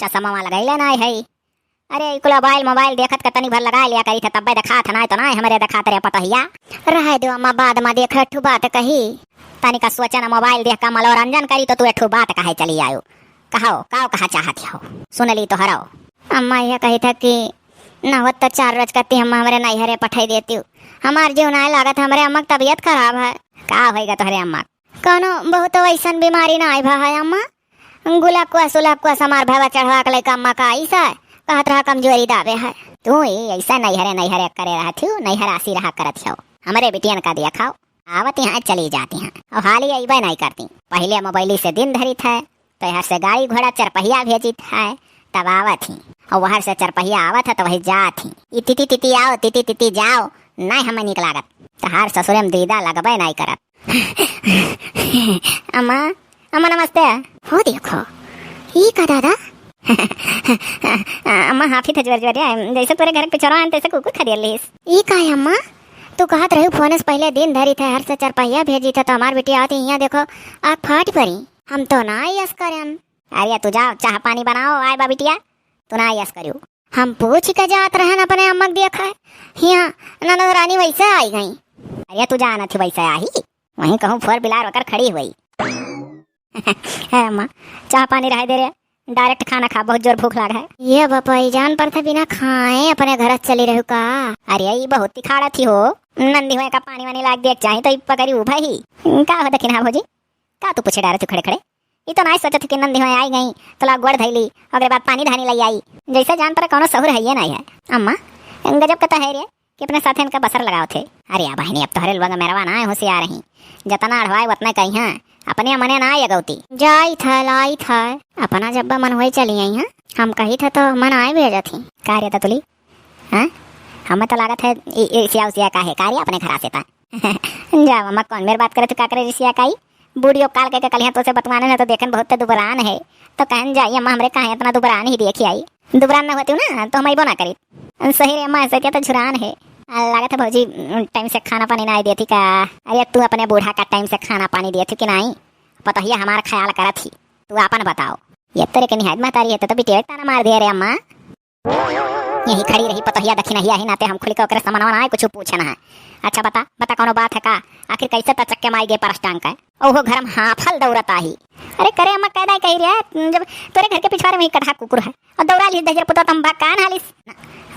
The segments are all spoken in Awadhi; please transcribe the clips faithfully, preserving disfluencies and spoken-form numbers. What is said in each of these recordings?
चश्मा लगइले नाहीं है। अरे, ई कुल मोबाइल, मोबाइल देखत के तनी भर लगाइ लिया करित है, तब्बे देखात है, नाहीं तो नाहीं हमरे देखात रे पतोहिया। रहे देउ अम्मा, बाद मा देखा, एक ठू बात कही। तनिका सोचे ना, मोबाइल देख के मनोरंजन करी तो तू एक ठू बात कहे चली आयो। कहो, काव कहा चाहत हो? सुन ली तोहरो। अम्मा यह कहित है कि न होत तो चार रोज कती हम हमरे नैहरे पठाई देतिउ। हमार जीव नाहीं लागत, हमरे अम्मा के तबियत खराब है। का होइगा तोहरे अम्मा? कौनो बहुत वैसन बीमारी नाहीं भा है अम्मा। गुलकुआ सुलकुआ हमार भवा चढ़वा के लइका अम्मा का ऐसा कहत रहा कमजोरी दाबे है। तू ही ऐसा नैहरे नैहरे करे रहत हो, नैहरासी रहा करत हो। हमरे बिटियन का दिया खाओ, आवत यहाँ चली जाती हैं। और हाली अइबे नाहीं करती। पहिले मोबाइली से दिन धरित है, तो यहाँ से गाड़ी घोड़ा चरपहिया भेजित है, तब आवत ही। और वहर से चरपहिया आवत है तो वही जात ही। ई तिती तिती आओ, तिती तिती जाओ, नाहीं हमें नीक लागत। तहार ससुरे में दीदा लगबे नाहीं करत। अम्मा, अम्मा नमस्ते। हो देखो, ई का दादा? अम्मा हाफित है जोर जोर, जैसे तोरे घर के पिछोरा है, तैसे कुकुर खदेड़ लिस। ई का है अम्मा? तू कहत रही फोन से पहिले दिन धरित है, हर से चरपहिया भेजित है, तो हमार बिटिया आती यहाँ देखो, आँख फाट परी। हम तो ना यस करन। अरे तू जाओ, चाह पानी बनाओ, आए बा बिटिया, तू ना यस करियो। हम पूछ के जात रहन अपने अम्मा के देखा, हियाँ ननद रानी वैसे आई गई। अरे तू जानत ही वैसे आही, वहीं कहूँ फोर बिलार होकर खड़ी हुई। है अम्मा, चाह पानी रहे दे रे, direct खाना खा, बहुत जोर भूख लाग है। ये बपई जान पर थे बिना खाए अपने घर चली रहू का? अरे ई बहुत तिखाड़ा थी हो, नंदी हुए का पानी वानी लाग देख चाही तो ई पकड़ी उभा ही। का हो दखिनहा भौजी, का तू पूछे डारे तू खड़े खड़े? ई तो नाहीं सोचत कि नंदी हुए आई गई, तो ला गोड़ धैली, ओकरे बाद पानी धानी लई आई। जैसे जान पर कौनो सहूर है ये नाहीं है। अम्मा, गजब का तो है रे, कि अपने साथे इनका बसर लगावत है। अरे या बहिनी, अब तोहरे लोग मेरवा ना होशियार रही, जतना अढ़वाए उतना कही हैं, अपने मने ना ये गौती। जाई था, लाई था, अपना जब्बा मन होई चली आई हैं। हम कही था तो मन आए भेजत ही। का रे ततुली? हाँ? हमें तो लागत है, इ-, इ-, सिया उसिया का है, का रे अपने घरा से ता? जा मम्मा, कौन मेर बात करे तू, का करे रिसिया काई? बूढ़ियो काल के, के कलिया तो से बतवाने न तो देखन बहुत दुबरान है। तो कहन जाई अम्मा, हमरे कहाँ इतना दुबरान ही देखी आई। दुबरान न होती ना तो हम अइबो ना करी। सही रे अम्मा, ऐसे क्या तो झुरान है। आ, लागत है भौजी, टाइम से खाना पानी ना देती का? अरे तू अपने बूढ़ा का टाइम से खाना पानी देती कि नाहीं? पतोहिया हमार ख्याल करत ही, तू आपन बताओ। ये तोरे के निहायत महतारी है तो, तो बिटिया ताना मार दे रे अम्मा। यही खड़ी रही पतोहिया दखिनहिया ही नाते हम खुली के ओकरे समनवा ना कुछ पूछे ना है। अच्छा बता, बता कौनो बात है का? आखिर कैसे तचक के माई गे परस टांग के? ओहो घर में हाफल दौड़त आही। अरे करे अम्मा, कैदा कही रे, जब तोरे घर के पिछवारे में ही कढ़ा कुकुर है और दौड़ा ली दहिजर पुतवा, तो हम भाग कान हालिस।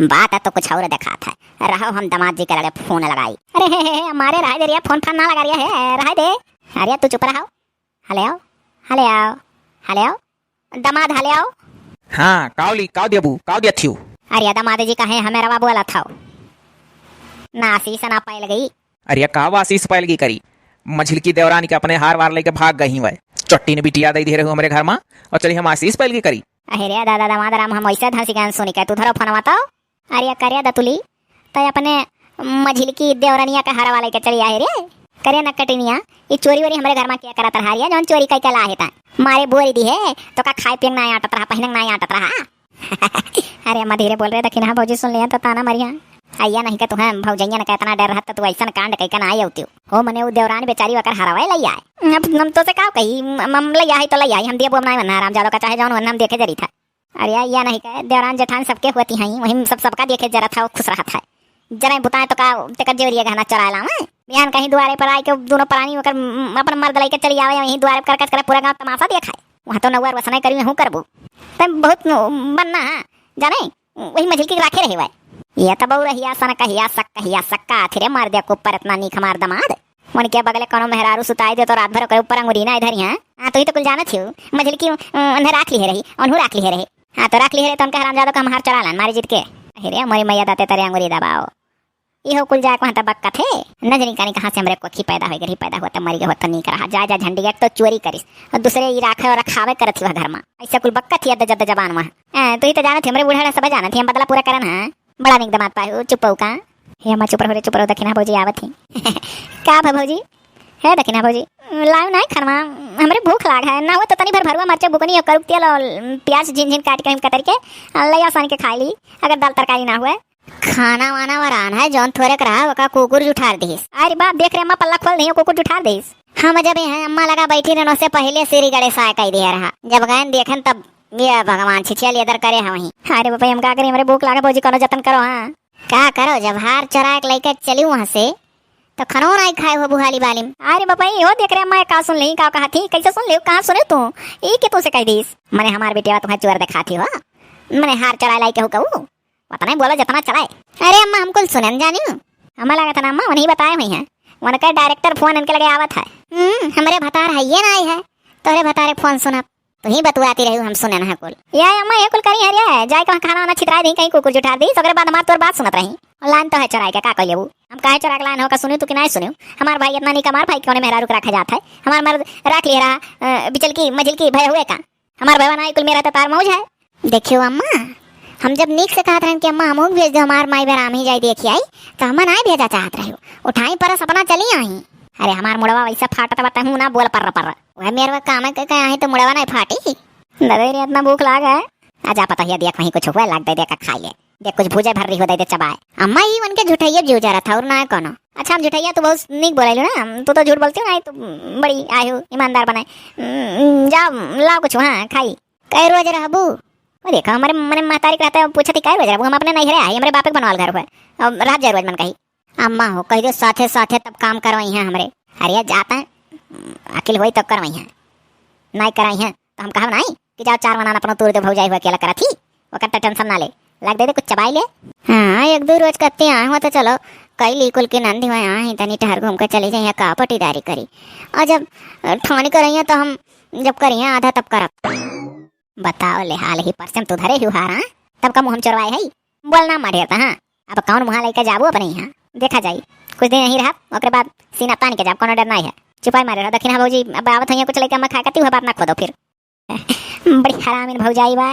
बात है तो कुछ और देखात है। रहो हम दामाद जी के लगे फोन लगाई। अरे हे, हे, हे, मारे रहे दे रे, फोन फान ना लगा रे है, रहे दे। अरे तू चुप रहो। हेलो, हेलो, हेलो, दामाद हेलो। हाँ, काव ली, काव देबू, काव दिया थियू? अरे दामाद जी कहे हमें रवा बोला था। ना आशीष ना पायल गई। अरे का आशीष पायल गई करी? मझिलकी देवरानी के अपने हार वार लेके भाग गई वै। चट्टी ने बिटिया दे दे रहे हो हमरे घर मा और चली हम आशीष पायल गई करी। अरे दादा दामाद राम, हम ऐसे धसी गान सुनी के तू धरो फोनवा तो। अरे करे दतुली, तै अपने मझिलकी देवरनिया के हरवा लेके चली आए रे। करे नकटिनिया, ई चोरी वोरी हमरे घर मा क्या करत रहा रे, जौन चोरी कई के लाहे ता? मारे बोरी दी है, तो का खाए पिए ना आटत रहा, पहिने ना आटत रहा। अरे अम्मा धीरे बोल रे, दखिनहा भौजी सुन लिया तो ताना मरिया। अइया नहीं के तुहे भौजैया न के इतना डर रहत तो तू ऐसन कांड कई के ना आई अउती हो। मने उ देवरान बेचारी ओकर हरवा लई आए। अब हम तो से का कही, म-, हम लई आई तो लई आई, हम देबो ना, हराम जादो का चाहे जौन होन हम देखे जरी था। अरे या नहीं कहे, देवरान जेठान सबके होती हैं, वही सब सबका देखे जरत है, खुश रहत है। जरे बुताए तो का तेकर जेवरिया गहना चुराए लावे। बिहान कहीं दुआरे पर आए के दोनों प्राणी ओकर, म, अपन मर्द लेके चली आवे, वहीं दुआरे पर करकच करे पूरा गांव तमाशा देखाए। वहाँ तो नौआ रोसनाई करी, हूँ करबू। तब बहुत न-, बनना है, जाने, वही मझिलकी के राखे रहे हुए। ये तब और हिया सन कहिया सक, कहिया सक्का आथी रे, मार दिया कुप्पर इतना नीक हमार दमाद। उनके बगले कोनो मेहरारू सुताई दे तो रात भर ओकरे ऊपर अंगुरी ना धरी, हाँ? हाँ, तू ही तो कुल जानत हियो। मझिलकी, अ, उन्हें राख लिहे रही, उन्हू राख लिहे रहे। हाँ, तो राख लिहे रहे तो उनके हरामजादो का हमार चुरा लान, मारी जीत के। अरे, मोरी मैया दाते तरे अंगुरी दबाओ। इहो कुल जाए को हाँ त बक्कत है। न जनी कानी कहाँ से हमरे कोखी पैदा होई, गरी पैदा हुआ त मरी गए हो त नीक रहा। जा, जा झंडी एक तो चोरी करिस। और दूसरे ई राखे और रखावे करत ही वह घर मा। ऐसे कुल बक्कत ही अद जद जबान वहाँ। हाँ, तू ही तो जानत ही, हमरे बूढ़ा सब जानत ही, हम बदला पूरा करन, हाँ। बड़ा नीक दमाद पाए हो, चुप हो का? हे अम्मा, चुप रहो रे, चुप रहो, दखिनहा भौजी आवत ही। का भा भौजी? हे दखिनहा भौजी, लाओ ना खानवा, हमरे भूख लाग है, ना हुआ तो तनी भर भरुआ मरचा बुकनी और करुक तेल और प्याज झिन झिन काट के हम कतर के, आ, ले आओ सान के खाई ली, अगर दाल तरकारी ना हुए। खाना वाना वरान है, जौन थोरे के रहा, ओका कुकुर जुठार दिस। अरे बाप, देख रे अम्मा, पल्ला खोल दियो, कुकुर जुठार दिस। हम जब यहाँ अम्मा लगा बैठी रहन, उससे पहले सिरी गड़े साय कई दिया रहा। जब गए देखन तब ये भगवान, छिछिया लेदर करे है वहीं। अरे बापा, हम का करी, हमरे भूख लागे भौजी, कोनो जतन करो। हाँ, का करो, जब हार चोराए के लइके चली वहाँ से, तो खनो नाई खाए हो बुहाली बाली में। अरे बापा, यो देख रे अम्मा, का सुन ली, का कहा थी, कैसे सुन ली, कहाँ सुने तू? ई के तू से कह दीस? मने हमार बेटिया तुम्हें चोर दिखा थी हो, मने हार चोराए लाई के हो कहू, उतना ही बोला जितना चलाए। अरे अम्मा, हम कुल सुने न जानी। हमें लगा था ना अम्मा, उन्हीं बताए हुई हैं, उनका डायरेक्टर फोन इनके लगे आवत है। हम्म, हमरे भतार है ये ना आई है, तोहरे भतारे फोन सुनब। तू ही बतुआती रही, हम सुने ना कुल। या अम्मा, ये कुल करी है रे, जाए कहाँ खाना वाना छितराए दी, कहीं कुकुर जुठार दी, ओकरे बाद हमार तोर बात सुनत रही। और लाइन तो है चोराए के, का कह लेबू? हम काहे चोरा के लाइन हो का सुनी तू कि नहीं सुनी? हमार भाई इतना नहीं, हमार भाई कौन मेहरारू के रखा जात है? हमार मर्द रख लिया रहा, अ, बिचल की मझिल की भय हुए का? हमार भयवा ना कुल मेरा तो तार मौज है। देखियो अम्मा, हम जब नीक से कहत रहन कि अम्मा हमहू के भेज दो, हमार माई बहराम ही जाई देखी आई, तो हम ना भेजा चाहत रहो। उठाई परस अपना चली आई। अरे हमार मुड़वा वैसा फाटत बा, तहूँ ना बोल पर्र पर्र। वह मेरवा काम है के, के आई तो मुड़वा नहीं फाटी। दादा रे, इतना भूख लाग है। आ जा पतोहिया, देख वहीं कुछ हुआ, लाग दे दे का खाई ले। देख कुछ भूजे भर्री हो दे दे चबाए। अम्मा ही उनके झूठैया जीव जरा था और ना कोनो। अच्छा हम झूठैया, तू बहुत नीक बोलैलू ना, तू तो झूठ बोलती हो ना, तू बड़ी आयु ईमानदार बनाए। हम्म, जाओ लाओ कुछ वहाँ खाई। कै रोज रहबू? वो देखो हमरे मने महतारी के रहते पूछत ही कै रोज रहबू, हम अपने नैहरे आई, हमरे बापे के बनवाल घर हुए। अब रात जाए रोज मन कही। अम्मा हो कह दो साथे साथे तब काम करवाई हैं हमरे। अरे जाते हैं, अकिल होई तब करवाई हैं, नहीं कराई हैं तो हम कहब नहीं कि जाओ चार मनान अपनो तूर दे भौजाई हुआ अकेला करत ही, ओकर तो टेंशन ना ले, लाग दे दे कुछ चबाई ले। हाँ एक दो रोज कत्ते आए हुआ तो चलो कई ली कुल के नंदी हुआ आई तनी टहर घूम के चली जाइए, का पटीदारी करी। और जब अ, ठानी करइया तो हम जब करिया आधा तब करब। बताओ ले हाल ही परसेंट तू धरे ही हारा, तब का मुँह हम चोरवाए है? बोल ना मारे था, हाँ। अब कौन मुँह लइके जाबू अपने यहाँ, देखा जाई। कुछ दिन यहीं रहब, ओकरे बाद सीना तान के जाब, कोनो डर नहीं है। चुपाई मारे रहो, दखिना भौजी, अब आवत होइया कुछ लइके मैं खा करती हुआ बात ना खोदो फिर। बड़ी हरामिन भौजाई बा।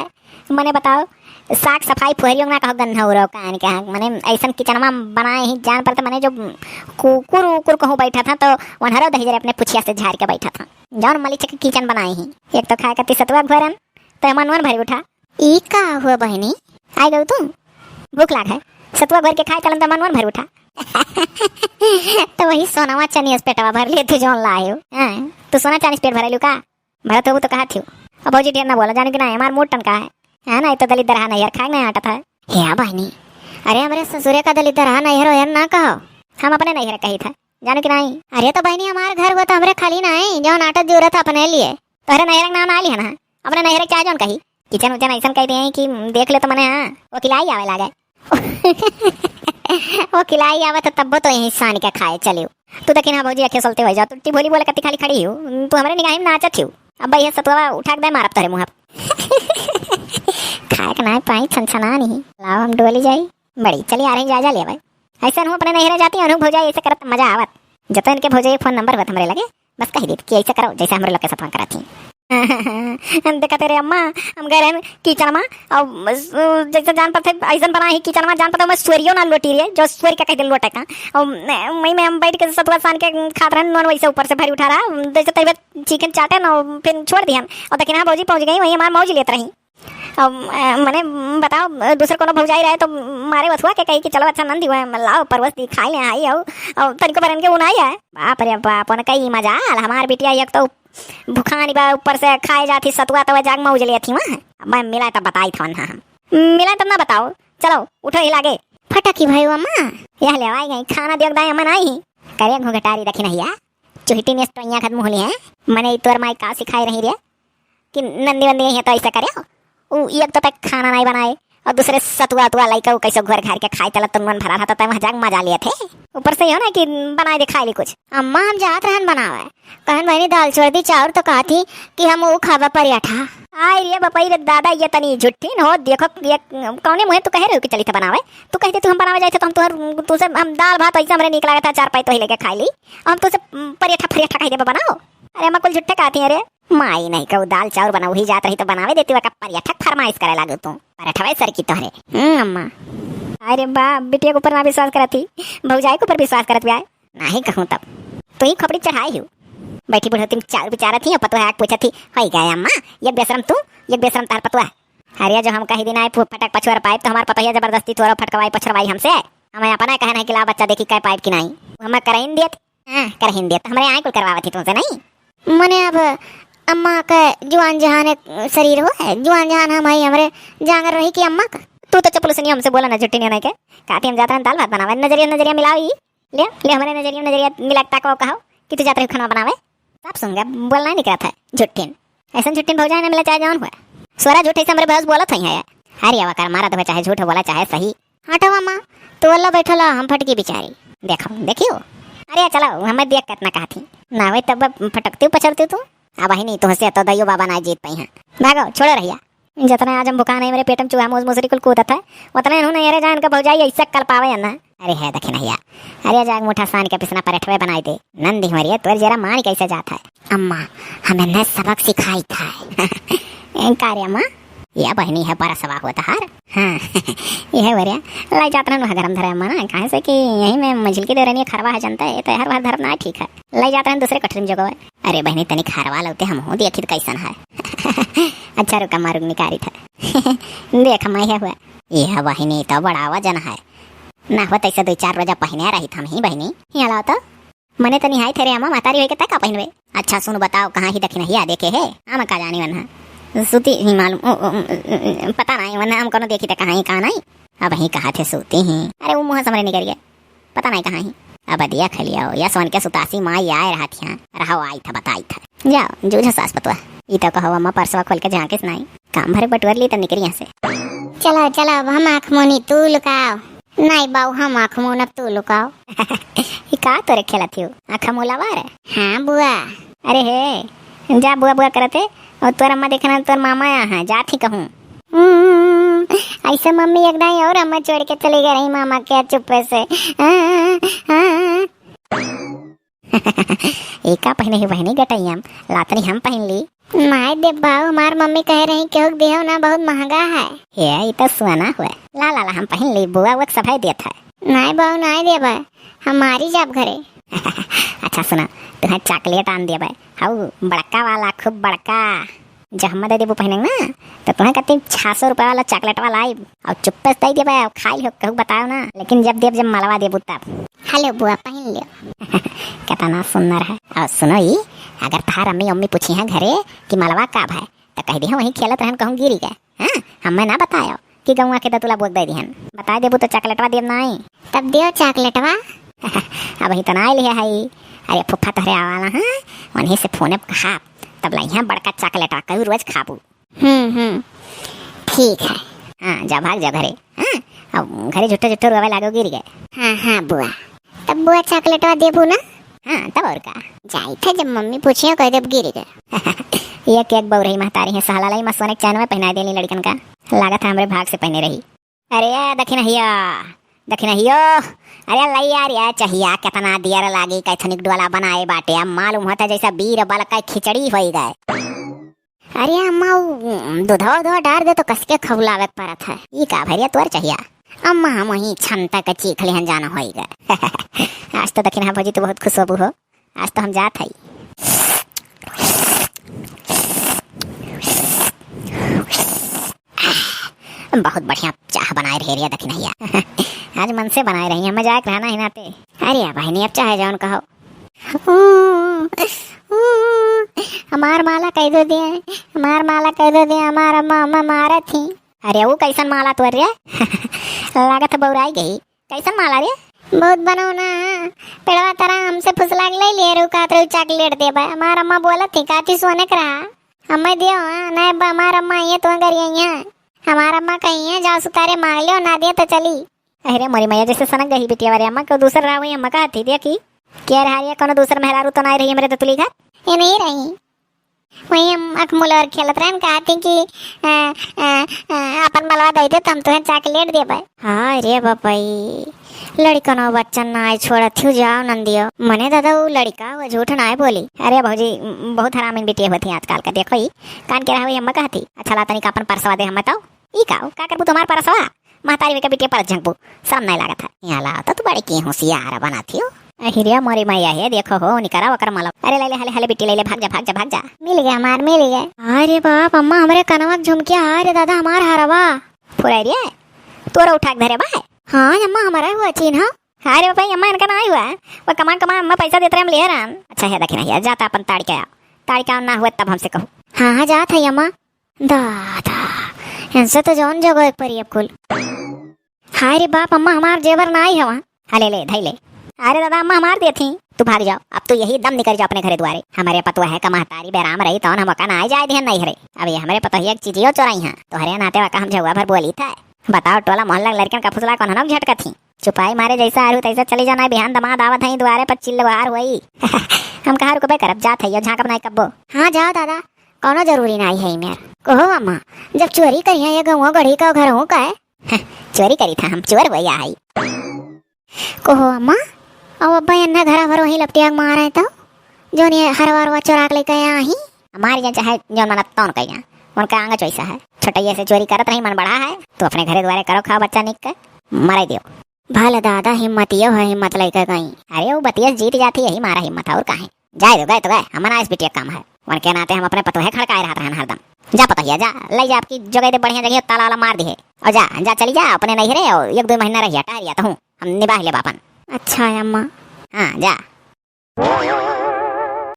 मने बताओ, साफ सफाई फुहरियो ना कहो, गंधा उरो कान के हाँ, मने ऐसन किचनमा बनाए ही जान पर तो मने जो कुकुर उकुर कहूँ बैठा था तो वनहरो दही जरे अपने पुछिया से झाड़ के बैठा था। जौन मलिच के किचन बनाए ही, एक तो खाए का सतुआ घोरन, तो मन वन भरी उठा। ई का हुआ बहनी, आ गऊ तू? भूख लाग है, सतुआ घोर के खाए तलन तो मन वन भरी उठा। तो वही सोनावा चनियस पेटवा भर लिए तू जौन लाए हो। हाँ, तू सोना चांदी से पेट भरेलू का? भरत होबू तो कहा थियो। अब भौजी ढेर ना बोला, जाने कि नहीं, हमार मूड टनका है। है ना, इतना दलित दरहा नैहर खाए नहीं आटत है। हे बहनी, अरे हमरे ससुरे का दलित दरहा नैहर ओहर ना कहो। हम अपने नैहर कही था, जाने कि नहीं। अरे तो बहनी हमार घर हुआ तो हमरे खाली नहीं, जौन आटत जरूरत है अपने लिए। तोहरे नैहर के नाम ना ली है ना, अपने नैहर के चाहे जौन कही। किचन उचन ऐसन कह दिए कि देख ले तो मने हाँ, वो किलाई आवे लागे। वो किलाई आवत है तब्बो तो यहीं सान के खाए चलियो। तू देखी ना भौजी, अखे सलते हो जाओ, तू टिभोली बोले कत्ती खाली खड़ी हो, तू हमरे निगाही में नाचत हो। अब भैया सतुआ उठा के दे मारब तोहरे मुँह। खाए के ना पाई छनछना नहीं। लाओ हम डोली जाई। बड़ी चली आ रही, जा जा ले भाई। ऐसा हूँ अपने नैहरे जाती हूँ भौजाई, ऐसे करत मजा आवत। जब तो इनके भौजाई फोन नंबर हुआ हमरे लगे, बस कह दी कि ऐसे करो जैसे हमरे लोग के साथ करा थी। देखा तेरे अम्मा, हम गए रहन किचन में, और जैसे जान पड़ते ऐसन बना ही किचन में, जान पड़ते मैं स्वरियो ना लोटी रे, जो स्वरी का कह दे लोटे का। और वहीं में हम बैठ के सतुआ सान के खात रहन, नॉन वैसे ऊपर से भरी उठा रहा, जैसे तैबे चिकन चाटे ना, फिर छोड़ दिहन। और देखिन हाँ भौजी पहुँच गई, वहीं हमार मौज लेत रही। अब, अ, मने, म, बताओ, अ, दूसर कोनो भौजाई रहे तो मारे बथुआ के कही कि चलो अच्छा नंदी हुआ है, लाओ परवस दी खाई ले आई हो, और तनिको बरन के उनाई है। बाप रे बाप, उनका ई मजाल, हमार बिटिया एक तो भुखानी बा, ऊपर से खाए जाती सतुआ, तो जाग मौज लेती वहाँ। अब मैं मिला तब बताई था ना हम। मिला तब ना बताओ, चलो उठो ही लागे। फटकी भाई अम्मा, यह ले आई गई, खाना दियो दाई अम्मा नहीं। करे घुघटारी देखी नहीं है, चुहिटी ने स्टोइया खत मुहली है। मने ई तोर माई का सिखाई रही रे? कि नंदी वंदी है तो ऐसा करे हो। उ एक तो तक खाना नहीं बनाए और दूसरे सतुआ तुआ लइका उ कैसे घर घर के खाए तला तुम मन भरा था तो तम जाग मजा लिए थे। ऊपर से यो ना कि बनाए दे खाए ली कुछ। अम्मा हम जात रहन बनावे, कहन बहनी दाल चोर दी चाउर तो कहा थी कि हम उ खाबा परियाठा। आय रे बपई रे दादा, ये तनी झुट्ठीन हो। देखो ये कौने मुँहे तू कहे रहे हो कि चली थे बनावे? तू कहते तू हम बनावे जाए थे तो हम तुहर, तुझसे हम दाल भात ऐसे हमरे नीक लागत है, चार पाई तो ही लेके खाई ली। हम तुझसे परियाठा फरियाठा कह देबा बनाओ। अरे अम्मा कुल झुट्ठे कहती है रे। माई नहीं कहू दाल चाउर बना, वही जात रही तो बनावे देती, वका परियाठा फरमाइश करे लागू तू। पराठा सर की तोहरे। हम्म अम्मा। अरे बा, बिटिया के ऊपर ना विश्वास करत थी, भौजाई के ऊपर विश्वास करत बा। नहीं कहूँ तब तू ही खोपड़ी चढ़ाई हो। बैठी बुढ़ौती में चाउर बिचारत थी, पतोह आके पूछत थी, "होई गए अम्मा, एक बेशरम तू, एक बेशरम तार पतोह।" अरे जो हम कही दिन आए फु-, फटक पछुअर पाइप तो हमार पतोहिया जबरदस्ती तोरो फटकवाई पछुरवाई हमसे। हमें अपना कहना है कि ला बच्चा देखी कै पाइप की नहीं। हमें करइन देत, हाँ, करहिन देत, हमरे आँय कुल करवावत ही तुमसे नहीं। मने अब अम्मा के जुआन जहान एक शरीर हो है, जुआन जहान हम हई, हमरे जांगर रही कि अम्मा का। तू तो चपलुसनिया हमसे बोला ना, झुट्ठिन नहीं के। काटी हम जात रहन दाल भात बनावे, नजरिया नजरिया मिलाओ ई। ले, ले हमरे नजरिया नजरिया मिला के ताको कहो कि तू जात रही खाना बनावे। सब सुन गया, बोलना ही निकला था, झुट्ठिन। ऐसन झुट्ठिन भौजाई ना मिला चाहे जौन हुआ। सोरा झूठ ऐसे हमरे भैंस बोलत हई है। अरे अवा कर मारा तो चाहे झूठ बोला चाहे सही। हटो अम्मा, तू अल्लो बैठो ला, हम फटकी बिचारी। देखो, देखियो। अरे चलो, हमें देख कितना कहा थी। ना वही तब फटकती पछरती तू। अब वही नहीं तुहसे तो दइयो बाबा ना जीत पाई हैं। भागो, छोड़ो रहिया। जितना आज हम भुखान है, मेरे पेट में चूहा मोज मोसरी कुल कूदत है, उतने इन्होंने अरे जान का भौजाई ऐसा कल पावे है ना। अरे है दखिनहिया, अरे जाग मुठा सान के पिसना परेठवे बनाई दे। नंदी हमारी है, तोर जरा मार कैसे जात है। अम्मा, हमें ने सबक सिखाई था। का रे अम्मा? या बहिनी है परसवा होत हार। हाँ, यह बरिया। लाई जात रहन वहाँ गरम धरे अम्मा ना, काहे से कि यही में मझिलकी दे रहनी है खरवा है जनता, ये तो हर बार धरब ना ठीक है। लाई जात रहन दूसरे कठरिन जगह। अरे बहिनी तनी खरवा लौते हम हो देखी तो कैसन है। अच्छा रुका मारुक निकारी था। देख मैं है हुआ। यह बहिनी तो बड़ा वजन है। ना हो तैसे दो चार रोजा पहिने रही था हम ही बहिनी। यहाँ लाओ तो। मने तो निहाई थे रे अम्मा, महतारी होई के तय का पहिनबे? अच्छा सुन बताओ, कहाँ ही दखिनहिया देखे है? हम का जानी वन्हा। सुती ही मालूम, ओ, ओ, ओ, ओ, पता नहीं वन्हा हम कोनो देखी त कहाँ ही, कहाँ नहीं। अब ही कहा थे सुती ही। अरे वो मुँह समरे निकल गए, पता नहीं कहाँ ही। अब दिया खलिया हो, या सोन के सुतासी माँ आए रहा थिया, रहो आई था, बताई था। जाओ, जूझो सास पतवा। ई तो कहो अम्मा परसवा खोल के झांकिस नहीं। काम भरे बटुअर ली तो निकल यहाँ से। चलो, चलो, अब हम आँख मोनी, तू लुकाओ। नहीं बाऊ, हम आँख मोनब, तू लुकाओ। ई का तोरे खेलत हियो? आँख मोलावा रे? हाँ बुआ। अरे हे, जा बुआ बुआ करते, और तोर अम्मा देखना तोर मामा यहाँ है, जात ही कहूँ। हम्म, ऐसे मम्मी एक दाई और अम्मा छोड़ के चली गई रही मामा के चुप्पे से। हाँ, हाँ। एका पहिने ही बहिनी गटैया, लातनी हम पहिन ली। नाय देब बाऊ, हमार मम्मी कहे रही केहू के दिहो ना, बहुत महंगा है। हे, ई तो सुना हुआ। ला, ला, ला, हम पहिन ली, बुआ वो सभाई देत है। नाय बाऊ, नाय देबे, हम मारी जाब घरे। अच्छा सुना, तुम्हें चॉकलेट आन देबे, हाउ बड़का वाला, खूब बड़का। जब हम दे देबू पहिने ना, तो तुम्हें कहती छह सौ रुपया वाला चॉकलेट वाला आई, और चुप्पे से दे देबे, और खाई लियो, कहू बताओ ना, लेकिन जब देब, जब मलवा देबू तब। हेलो बुआ, पहिन लियो। कितना सुंदर है। और सुनो ई, अगर थार अम्मी अम्मी पूछी हैं घरे कि मलवा का भाई, तो कह दिया वहीं खेलत रहन, कहूँ गिरी गए। हाँ, हमें ना बतायो कि गौवा के दतुला बोक दे दिहन। बता देबू तो चॉकलेटवा देब नाई। तब दियो चॉकलेटवा। अब ही तो ना लिया है। अरे फुफ्फा तोहरे आवाला, हाँ, वहीं से फोन कहा, तब लइहा बड़का चॉकलेटवा, कहू रोज खाबू। हम्म, हम्म, ठीक है। हाँ, जा भाग जा घरे। हाँ, अब घरे झुट्ठो झुट्ठो रोवे लागो गिर गए। हाँ, हाँ बुआ, तब बुआ चॉकलेटवा देबू ना? हाँ, तब और का। जाई थे जब मम्मी पूछियो कह देब गिर गए। ये केक बउरही महतारी है, सहला लाई मसोने के चैन में पहना देली लड़कन का। लागत है हमरे भाग से पहने रही। अरे दखिनहिया, दखिनहियो, अरे लई यार, ये चहिया कितना दियर लागी, कैथनिक डोला बनाए बाटे, अब मालूम होता जैसा बीर बल का खिचड़ी होई गए। अरे अम्मा, उ, दूधवा उधवा डार दे तो कसके खौलावे के परत है। ई का भरिया तोर चहिया? अम्मा, हम वहीं क्षमता के चीख लेहन जाना होई गए। आज तो दखिनहा भौजी, तू बहुत खुश होबू हो। आज तो हम जात हई। बहुत बढ़िया चाह बनाए रहे रे दखिनहिया। आज मन से बनाए रही, हमें जाए रहना ही नाते। अरे बहिनी, अब चाहे जौन कहो। हमार माला कह दो दे, हमार माला कह दो दे, हमार अम्मा, अम्मा मारत ही। अरे वो कैसन माला तोर रे? लागत है बौराई गई। कैसन माला रे? बहुत बनौना है। पेड़वा तरह हमसे फुसला के ले लिए रहू, कहत रहू चॉकलेट देबे। हमार अम्मा बोलत थी, कहती सोने के रहा। हमें दियो, हाँ, नहीं बा, हमार अम्मा ये तो गरिया है। हमार अम्मा कही है, जाओ सुतारे मांग लियो, ना दियो तो चली। अरे मोरी मैया, जैसे सनक गही बिटिया वाले अम्मा को दूसर रहा हुई अम्मा कहती दिया कि क्या रहा ये, कोनो दूसर मेहरारू तो नहीं रही हमरे दतुली घर? ये नहीं रही। वहीं हम अखमुल और खेलत रहन, कहती कि, अ, अ, अ, अपन मलवा दे दे तो हम तुम्हें चॉकलेट देबे। हाय रे बपई, लड़कनो बच्चन नाय छोड़त हियो, जाओ नंदियो। मने दादा वो लड़का वो झूठ नाय बोली। अरे भौजी, बहुत हरामिन बिटिया होती हैं आजकल का, देखो ही कान के रहा हुई अम्मा कहती। अच्छा ला तनिक अपन परसवा दे हम बताओ। ई का, का करबू तुम्हार परसवा? महतारी में के बिटिया पर झंकबू, शर्म नहीं लागत है। यहाँ ला तो तू बड़े की होशियार बनात हियो। अहिरे मोरी मैया हे, देखो हो, निकरा ओकर मलवा। अरे ले ले, हले, हले बिट्टी ले ले, भाग जा, भाग जा, भाग जा। मिल गया हमार, मिल गया। अरे बाप, अम्मा हमरे कनवा के झुमकिया, अरे दादा हमार हरवा। फुरैरिया, तोरा उठा के धरे बा? हाँ अम्मा, हमारा हुआ चीन, हाँ। अरे भाई अम्मा, इनका ना हुआ, वो कमा कमा अम्मा पैसा देते रहे, हम ले रहन। अच्छा है, देखी नहीं, जाता अपन ताड़ के आ। ताड़ी काम ना हुए तब हमसे कहू। हाँ, हाँ, जात है अम्मा। दादा, इनसे तो जौन जोगो एक परी अब कुल। हाय रे बाप, अम्मा हमार जेवर ना आई हवा। हाँ, ले, ले, धई ले। अरे दादा, अम्मा हमार देत ही, तू भाग जाओ। अब तू यही दम निकल जाओ अपने घरे दुआरे। हमरे पतोह का महतारी बेराम रही तौन हम ओका ना जाए दिहन नैहरे। अब ये हमरे पतोहिया के चीजियो चोराई हैं, तोहरे नाते ओका हम झउआ भर बोली था। बताओ, टोला मोहल्ला के लड़कन का फुसला कौन हनक झटकत ही? चुपाई मारे जैसा आरू तैसा चली जाना, बिहान दमाद आवत है दुआरे पर चिल्लवार होई। हम कहाँ रुकबे करब, जात है यो झांकब नाई कब्बो। हाँ, जाओ दादा, कौनो जरूरी नाई है मेर। कहो अम्मा, जब चोरी करिया ये गौवा गढ़ी का घर हूँ का है? चोरी करी था हम, चोर हुआ या है। कहो अम्मा, अब अब्बा एन्ना घरा भर वहीं लपटिया के मारे तो, जौन ये हरवा हरवा चोरा के लेके आया ही। हमारी जन चाहे जौन मन तौन कह जा, उनका आंगा चोइसा है। छोटैया से चोरी करत रही, मन बढ़ा है, तो अपने घरे द्वारे करो, खाओ बच्चा निक के, मराई दियो। भले दादा, हिम्मतियो है, हिम्मत लइके गई। अरे वो बतिया जीत जाती, यही मारा हिम्मत है, और काहे? जाए दो, गए तो गए, हम ना इस बिटिया काम है। उनके नाते हम अपने पतोहे खड़काए रहत रहन हरदम। जा पतोहिया, जा, ले जा आपकी जगह दे बढ़िया जगह, ताला वाला मार दी है। और जा, जा चली जा अपने नैहरे, और एक दो महीना रहिया, टहरिया तो हूँ, हम निबाह लेब आपन। अच्छा है अम्मा। हाँ, जा।